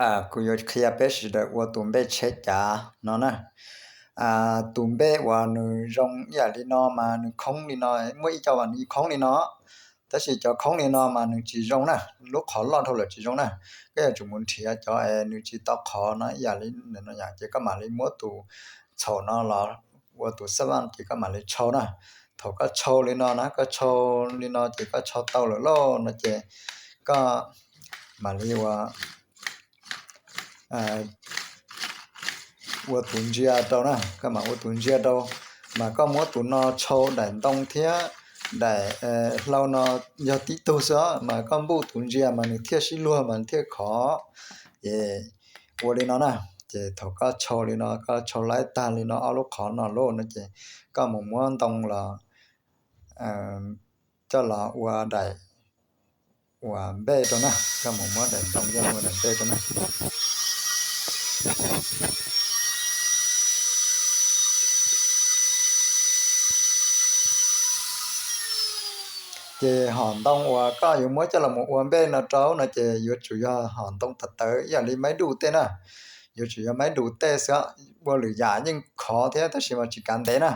Kuv yuav qhia peb sawv daws ua tus npej tsheb cav no na. Tus npej uas nws zoo ib yam li no mas nws khoob li no, muaj ib co mas nws khoob li no, tab sis cov khoob li no mas nws tsis zoo na, lub qhov loj dhau lawm tsis zoo na. Koj yuav tsum mus nrhiav cov es nws tsis tau qhov no ib yam li no yom, ces koj mam li muab tus txhaum no los ua tus xab vaj ces koj mam li tshau na. Thaum koj tshau li no na, koj tshau li no ces koj tshau tau lawm lauj no ces koj mam li ua ua tus ntsia rau na, koj mam ua tus ntsia rau, mas koj muab tus no tshau daim ntoo thiab daim hlau no yog tib tug xwb, mas koj npuj tus ntsia mas nws thiaj sib luag mas thiaj khov. Ces ua li no na, ces thaum koj tshau li no, koj tshau laib tag li no ob lub qhov no lauj no ces koj mus muab ntoo los coj los ua daim uas npej rau na, koj mus muab daim ntoo coj ua daim npej rau na. Ces hom ntoo uas koj yuav muab coj los ua npej no rau no ces yuav tsum yog hom ntoo tawv tawv ib yam li maib duj tej na, yuav tsum yog maib duj tej xwb, ua lwm yam yeej khov thiab tab sis mas tsis kav ntev na.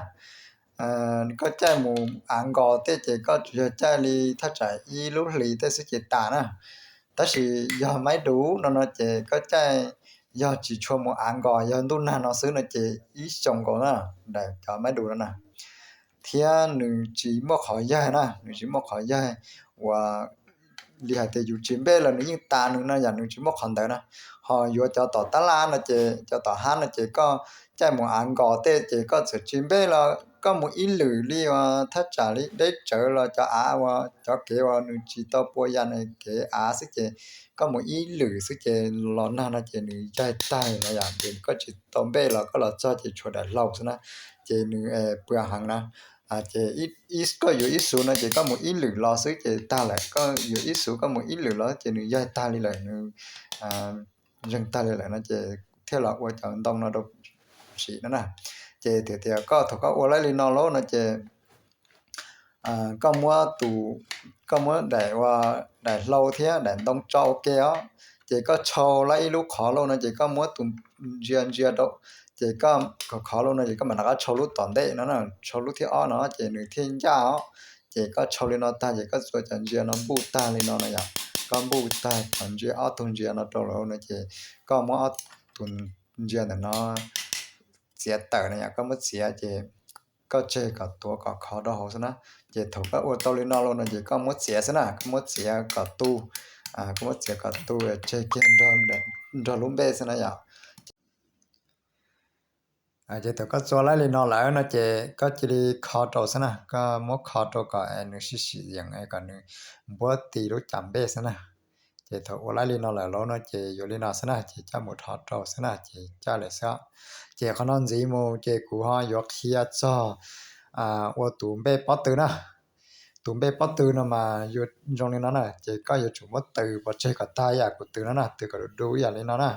Koj caij mus av nkos tej ces koj tsuas yog caij li thaj tsam ib lub hlis tej xwb ces tas na. Tab sis yog maib duj no no ces koj caij yog tsis tshua mus av nkos, yog ntuj nag no xwb no ces ib xyoos nkaus na, daim cov maib duj no na. Thiab nws tsis muaj qhov yaig na, nws tsis muaj qhov yaig uas li hais tias yus tsis npej los nws yeej tas nws no yom, nws tsis muaj qhov ntawd na. Ho yuav cov tom tab laj no ces, cov tom hab no ces koj caij mus av nkos tej ces koj txawm tsis npej los koj mus ib lwm li uas thaj tsam li deb tsawv los cov av uas cov kev uas nws tsis tau pua yas kev av xwb ces koj mus ib lwm xwb ces los nag no ces nws yaig tag no yom, ces koj tsis tau npej los koj los txog ces tshuav daim hlau xwb na, ces nws pua heev na. Ces koj yuav ib xuv no ces koj mus ib lwm los xwb ces tag lawm, koj yuav ib xuv koj mus ib lwm los ces nws yaig tag li lawm, nws zeeg tag li lawm no ces thiaj los ua cov ntoo no rau siv no na. Ces tias tias koj thaum koj ua laib li no lauj no ces koj muab tus, koj muab daim ua daim hlau thiab daim ntoo tso ua ke os, ces koj tshau laib ib lub qhov lauj no ces koj muab tus ntsia ntsia rau, ces koj khov khov lauj no ces koj mam rov qab tshau lub tom ntej no, tshau lub thib ob no ces nws thiaj ncaj os. Ces koj tshau li no tag ces koj txua cov ntsia no npuj tag li no no yom, koj npuj tag cov ntsia ob tug ntsia no rau lawm no ces koj muab ob tus ntsia ntawm no txiav tawm no yom, koj muab txiav ces koj tseg kom tuav kom khov rau hauv xwb na. Ces thaum koj ua tau li no lauj no ces koj muab txiav xwb na, koj muab txiav kom tu, koj muab txiav kom tu tseg kiag nrog lub npej xwb na yom. Ces thaum koj txua laib li no lawm no ces koj cia li kho rau xwb na, koj muab kho rau kom nws sib sim yeem kom nws npuab ti lub cas npej xwb na. Ces thaum ua laib li no lawm lauj no ces yuav li no xwb na, ces coj mus dhos rau xwb na, ces coj lawm xwb. Ces qhov no ntxiv mus ces kuv ho yuav qhia txog ua tus npej pob tw na. Tus npej pob tw no mas yuav zoo li no na, ces koj yuav tsum muab tws pov tseg kom tag ib yam kuv tws no na, tws kom du du ib yam li no na.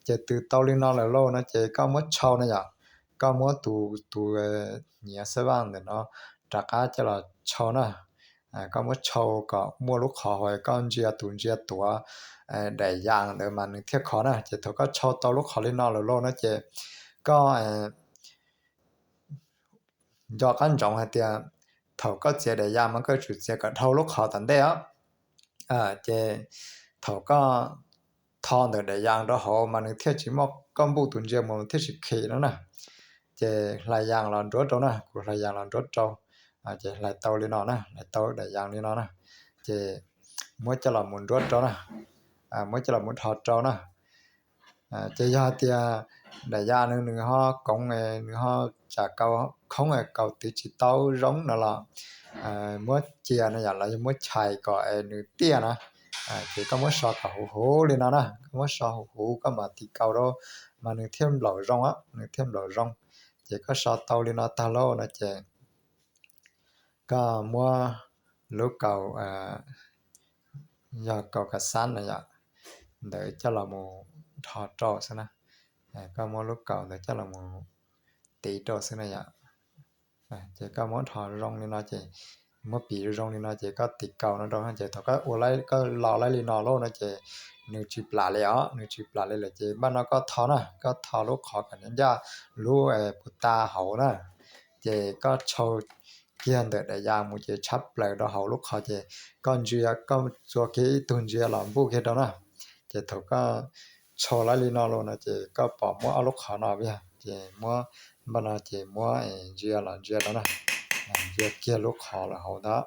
Ces tws tau li no lawm lauj no ces koj muab tshau na yom, koj muab tus, tus nyiav xab vaj ntawm no rov qab coj los tshau na. Koj muab tshau kom muaj lub qhov hauv koj ntsia tus ntsia tuav daim yas ntawd mas nws thiaj khov na. Ces thaum koj tshau tau lub qhov li no lawm lauj no ces koj nco qab ntsoov hais tias thaum koj txiav daim yas mas koj tsum txiav kom dhau lub qhov tom ntej os. Ces thaum koj tho ntawm daim yas rau hauv mas nws thiaj tsis muaj, koj npuj tus ntsia mus thiaj tsis khim no na. Ces hlais yas los nruab rau na, kuv hlais yas los nruab rau. Ces hlais tau li no na, hlais tau daim yas li no na, ces muab coj los mus nruab rau na, muab coj los mus dhos rau na. Ces yog tias daim yas nws, nws ho koov, nws ho tsam kaus khoob kaus tiv tsis tau zoo no los muab cia no yom, los yog muab chais kom nws tiaj na. Ces koj muab so kom huv huv li no na, koj muab so huv huv koj mam tiv kaus rau mas nws thiaj nplaum zoo, nws thiaj nplaum zoo. Ces koj so tau li no tag lauj no ces koj muab lub kaus, yog kaus kas xab na yom, ntawd coj los mus dhos rau xwb na. Koj muab lub kaus ntawd coj los mus tiv rau xwb na yom. Ces koj muab dhos zoo li no ces Muab piv zoo li no ces koj tiv kaus no rau, ces thaum koj ua, koj los laib li no lawm no ces nws tsis plam li os, nws tsis plam li lawm ces npaj no koj tho na, koj tho lub qhov kom ncaj lub puag ta hauv na, ces koj tshau kiag ntawm daim yas mus ces tshab plaws rau hauv lub qhov ces koj ntsia, koj txua kiag ib tug ntsia los npuj kiag rau na. Ces thaum koj tshau laib li no lawm no ces koj pom muab ob lub qhov no yog ces muab, npaj no ces muab ntsia los ntsia rau na, ntsia kiag lub qhov los hauv ntawd.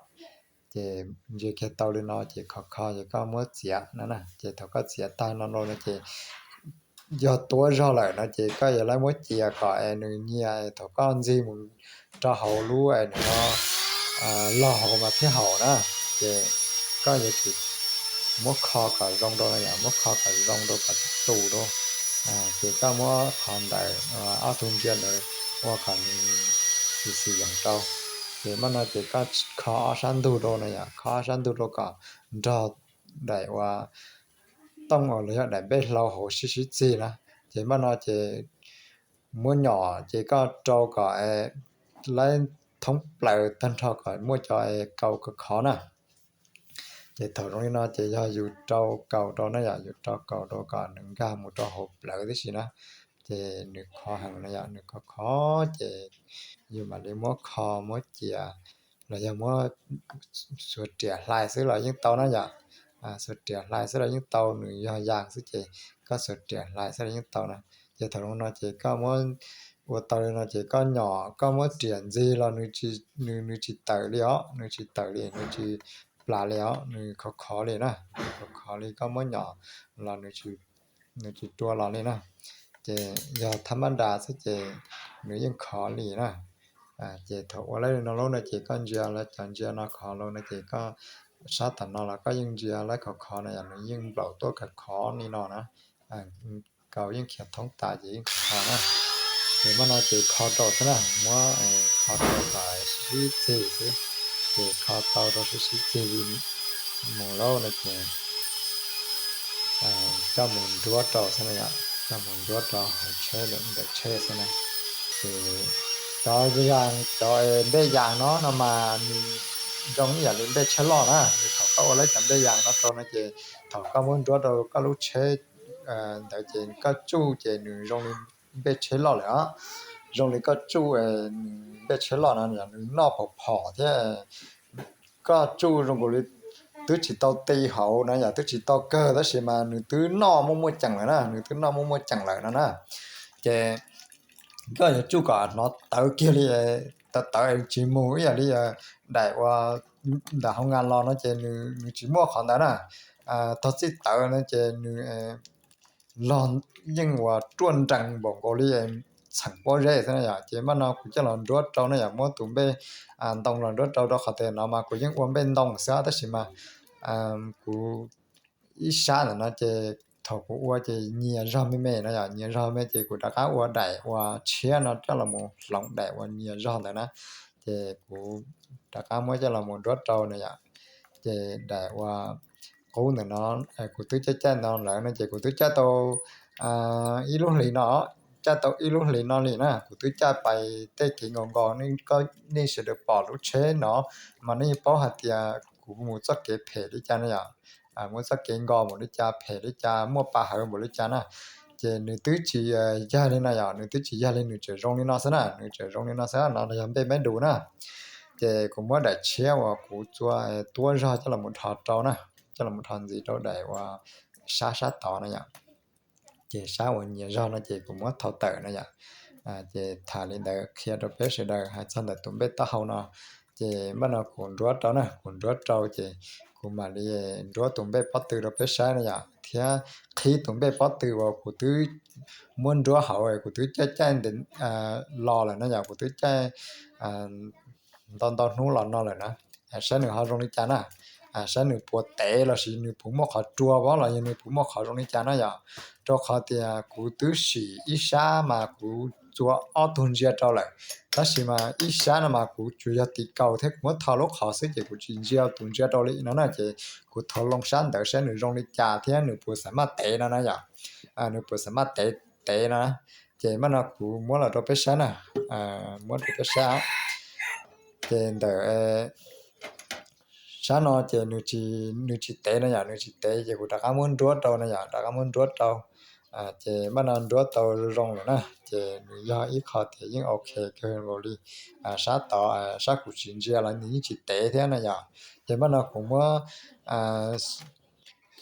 Ces ntsia kiag tau li no ces khov kho ces koj muab txiav no na, ces thaum koj txiav tag no lawm no ces yog tuab zog lawm no ces koj yuav laib muab cia kom es nws nyias thaum koj ntxig mus rau hauv lub es nws no log hauv mas thiaj haum na. Ces koj yuav tsum muab kho kom zoo rau no yom, muab kho kom zoo rau kom tus rau. Ces koj muab qhov ntawm ob tug ntsia ntawd ua kom nws xis xis yees rau. Ces npaj no ces koj kho ob sab ntug rau no yom, kho ob sab ntug rau kom nrog daim uas tooj los yog daim npej hlau hauv sib sib txig na. Ces npaj no ces muab nyom ces koj rau kom laib thoob plaws tag nrho kom muaj cov kaus khov khov na. Ces thaum zoo li no ces yog yus rau kaus rau na yom, yus rau kaus rau kom nws nkag mus rau hauv plawv tib si na. Ces nws khov heev na yom, nws khov khov ces yus mam li muab kho muab cia los yog muab xuas riam hlais xwb los yeej tau na yom. Xuas riam hlais xwb los yeej tau, nws yog yas xwb ces koj xuas riam hlais xwb los yeej tau na. Ces thaum zoo no ces koj muab ua tau li no ces koj nyom koj muab riam ntxig los nws, nws tsis tawm li os, nws tsis tawm li, nws tsis plam li os, nws khov khov li na, nws khov khov li, koj muab nyom los nws tsis rua los li na. Ces yog thab mab nras xwb ces nws yeej khov li na. Ces thaum ua laib li no lawm no ces koj ntsia lawm, cov ntsia no khov lawm no ces koj sab tom no los koj yeej ntsia laib khov khov no yom, nws yeej nplaum tuaj khov khov li no na. Kaus yeej khiav thoob tas ces yeej khov na. Ces npaj no ces kho rau xwb na, muab kho rau kom sib sib txig xwb. Ces kho tau rau sib sib txig li mus lawm no ces coj mus nruab rau xwb na yom, coj mus nruab rau hauv tsheb, ntawm tsheb xwb na. Ces cov yas, cov npej yas no no mas nws zoo ib yam li npej tsheb loj na, nws thaum koj ua laib cov npej yas no rau no ces thaum koj muab nruab rau koj lub tsheb ntawd ces koj tsuj ces nws zoo li npej tsheb loj lawm os. Zoo li koj tsuj nws npej tsheb loj no nws noj phom phom thiab. Koj tsuj zoo nkaus li twb tsis tau ti hauv na yom, twb tsis tau kawg tab sis mas nws twb noj muaj muaj ceem lawm na, nws twb noj muaj muaj ceem lawm no na. Ces koj yuav tsuj kom hnov tawv kiag li, tawv tawv tsis mus ib yam li daim uas ntawm hauv nkas los no ces nws tsis muaj qhov ntawd na. Thaum txij tawv no ces nws los yeej uas ruaj nrees npaum nkaus li txheem pob zeb xwb na yom. Ces npaj no kuv coj los nruab rau na yom, muab tus npej ntoo los nruab rau, rau qhov tias no mas kuv yeej ua npej ntoo xwb tab sis mas kuv ib sab ntawm no ces thaum kuv ua ces nyias zog me me no yom, nyias zog me ces kuv rov qab ua daim uas tshiab no coj los mus hloov daim uas nyias zog ntawd na. Ces kuv rov qab muab coj los mus nruab rau na yom. Ces daim uas qub ntawm no kuv twb caij caij no lawm no ces kuv twb caij tau ib lub hlis no, caij tau ib lub hlis no li na, kuv twb caij pais tej kev nkaus nkaus, nej sawv daws pom lub tsheb no mas nej yeej paub hais tias kuv mus txoj kev phem li cas na yom. Mus txoj kev nkaus npaum li cas, phem li cas, muaj pa hawv npaum li cas na. Ces nws twb tsis yog li no yom, nws twb tsis yog li, nws tseem zoo li no xwb na, nws tseem zoo li no xwb no, yog npej npeb dus na. Ces kuv muab daim tshiab uas kuv txua tuab zog coj los mus dhos rau na, coj los mus dhos ntxiv rau daim uas sab sab tod na yom. Ces sab uas nyias zog no ces kuv muab thau tawm na yom. Ces tham li ntawd qhia rau peb sawv daws hais txog ntawm tus npej taub hau no. Ces npaj no kuv nruab rau na, kuv nruab rau ces kuv mam li nruab tus npej pob tw rau peb saib na yom, thiab qhib tus npej pob tw uas kuv twb muab nruab hauv, kuv twb caij caij los lawm na yom, kuv twb caij ntau ntau hnub los no lawm na. Saib nws ho zoo li cas na, saib nws puas tev los sis nws puas muaj qhov rua pob los yog nws puas muaj qhov zoo li cas na yom. Rau qhov tias kuv twb sim ib sab mas kuv txua ob tug ntsia rau lawm, tab sis mas ib sab no mas kuv tsuas yog tiv kaus thiab kuv muab tho lub qhov xwb ces kuv tsis ntsia tus ntsia rau li no na. Ces kuv thov loo sab ntawd saib nws zoo li cas thiab nws puas xav maj tev no na yom. Nws puas xav maj tev tev no na. Ces npaj no kuv muab los rau peb saib na, muab rau peb saib. Ces ntawm sab no ces nws tsis tev no yom, nws tsis tev ces kuv rov qab muab nruab rau no yom, rov qab muab nruab rau. Ces npaj no nruab tau zoo lawm na, ces nws yog ib qho tias yeej ok kawg nkaus li. Sab tod, sab kuv tsis ntsia los nws yeej tsis tev thiab na yom. Ces npaj no kuv muab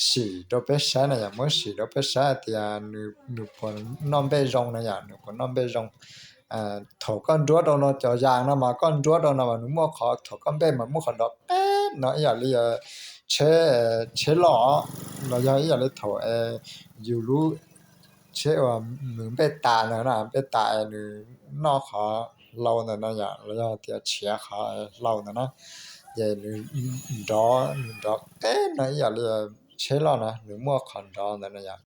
sim rau peb saib na yom, muab sim rau peb saib tias nws puas noj npej zoo na yom, nws puas noj npej zoo. Thaum koj nruab rau no cov yas no mas koj nruab rau no mas nws muaj qhov, thaum koj npej mas muaj qhov nrov qeb no ib yam li tsheb, tsheb loj, los yog ib yam li thaum yus lub tsheb uas nws npej tas ntawd na, npej tas nws noj qhov hlau ntawd no yom, los yog tias tshiav qhov hlau ntawd na, ces nws nrov, nws nrov qeb no ib yam li tsheb loj na, nws muaj qhov nrov ntawd no yom.